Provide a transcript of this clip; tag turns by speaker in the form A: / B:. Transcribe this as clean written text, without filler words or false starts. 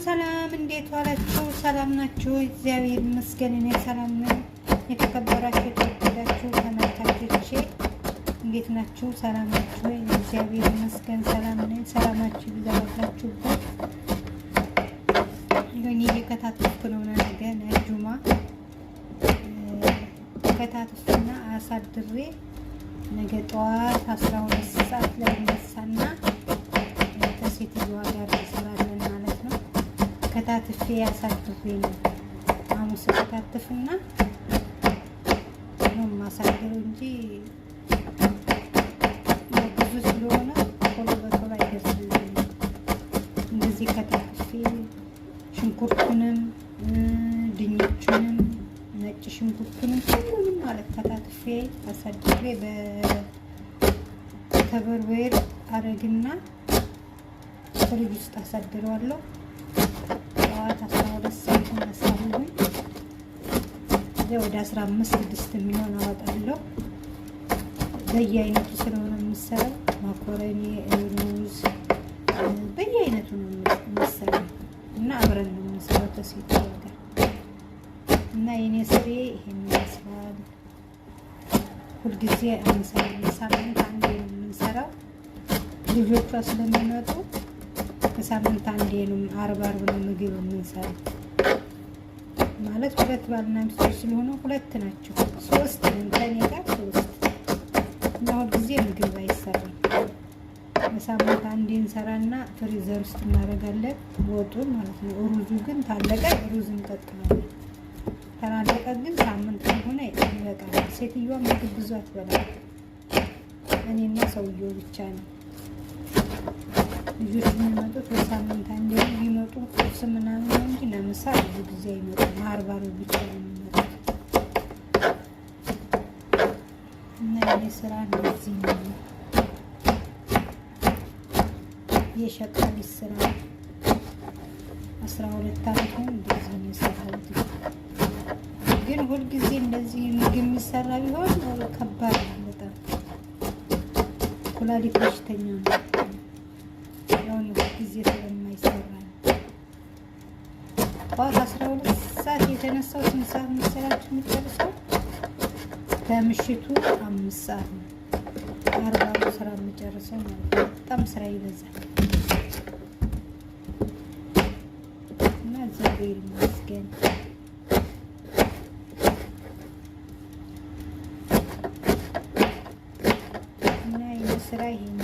A: ሰላም፣ እንዴት ዋላችሁ? ሰላም ናችሁ? እግዚአብሔር ይመስገን እኔ ሰላም ነኝ። የተከበራችሁ የተወደዳችሁ ተመልካቾቼ እንዴት ናችሁ? ሰላም ናችሁ? እግዚአብሔር ይመስገን ሰላም ነኝ። ሰላማችሁ ይብዛ ባላችሁበት። እኔ እየከታተፍኩ ነው። ነገ ጁማ ከታትፍና አሳድሬ ነገ ጠዋት 12 ሰዓት ላይ እነሳና ከሴትዮዋ ጋር እንሰራለን ማለት ነው። ከታትፌ አሳድሬ ነው ሐሙስ ከታትፍና ነው የማሳድረው እንጂ ብዙ ስለሆነ ቶሎ በቶሎ አይደርስልኝም። እንደዚህ ከታትፌ ሽንኩርቱንም ድንቹንም ነጭ ሽንኩርቱንም ሁሉንም ማለት ከታትፌ አሳድሬ በ Tupperware አረግና ፍሪጅ ውስጥ አሳድረዋለሁ። ጠዋት 12 ሰዓት እነሳለሁኝ። እዚያ ወደ 15 ድስት የሚሆን አወጣለሁ። በየአይነቱ ስለሆነ የምሰራው ማኮረኒ፣ ሩዝ በየአይነቱ ነው የምሰራው እና አብረን ነው የምንሰራው ከሴትዮዋ ጋር እና የኔ ስሬ ይሄን ይመስላል። ሁልጊዜ አንሰራም። ሳምንት አንዴ ነው የምንሰራው። ልጆቿ ስለሚመጡ በሳምንት አንዴ ነው፣ አርብ አርብ ነው ምግብ የምንሰራው። ማለት ሁለት ባልና ሚስቶች ስለሆኑ ሁለት ናቸው፣ ሶስት ነን ከእኔ ጋር ሶስት እና ሁልጊዜ ምግብ አይሰራም። በሳምንት አንዴ እንሰራና freezer ውስጥ እናደርጋለን ወጡን ማለት ነው። ሩዙ ግን ታለቀ ሩዝ እንቀቅላለን። ተላለቀ ግን ሳምንት ከሆነ ይበቃል። ሴትዮዋ ምግብ ብዙ አትበላም። እኔና ሰውየው ብቻ ነው። ልጆች የሚመጡት በሳምንት አንዴ ነው። ቢመጡ ቁርስ ምናምን ነው እንጂ ለምሳ ብዙ ጊዜ አይመጡም። አርብ አርብ ብቻ ነው የሚመጡት እና የኔ ስራ እንደዚህ ነው። የሸቃሊት ስራ 12 አመት ነው እንደዚህ ነው የሰራሁት። ግን ሁልጊዜ እንደዚህ ምግብ የሚሰራ ቢሆን ከባድ ነው በጣም። ኩላሊት በሽተኛ ነው። ያው ጊዜ ስለማይሰራ ነው። ጠዋት 12 ሰዓት የተነሳው ስንት ሰዓት መሰላችሁ የሚጨርሰው? ከምሽቱ 5 ሰዓት ነው። አርባ ስራ የምጨርሰው ማለት ነው። በጣም ስራ ይበዛል እና እግዚአብሔር ይመስገን። እና የኔ ስራ ይሄን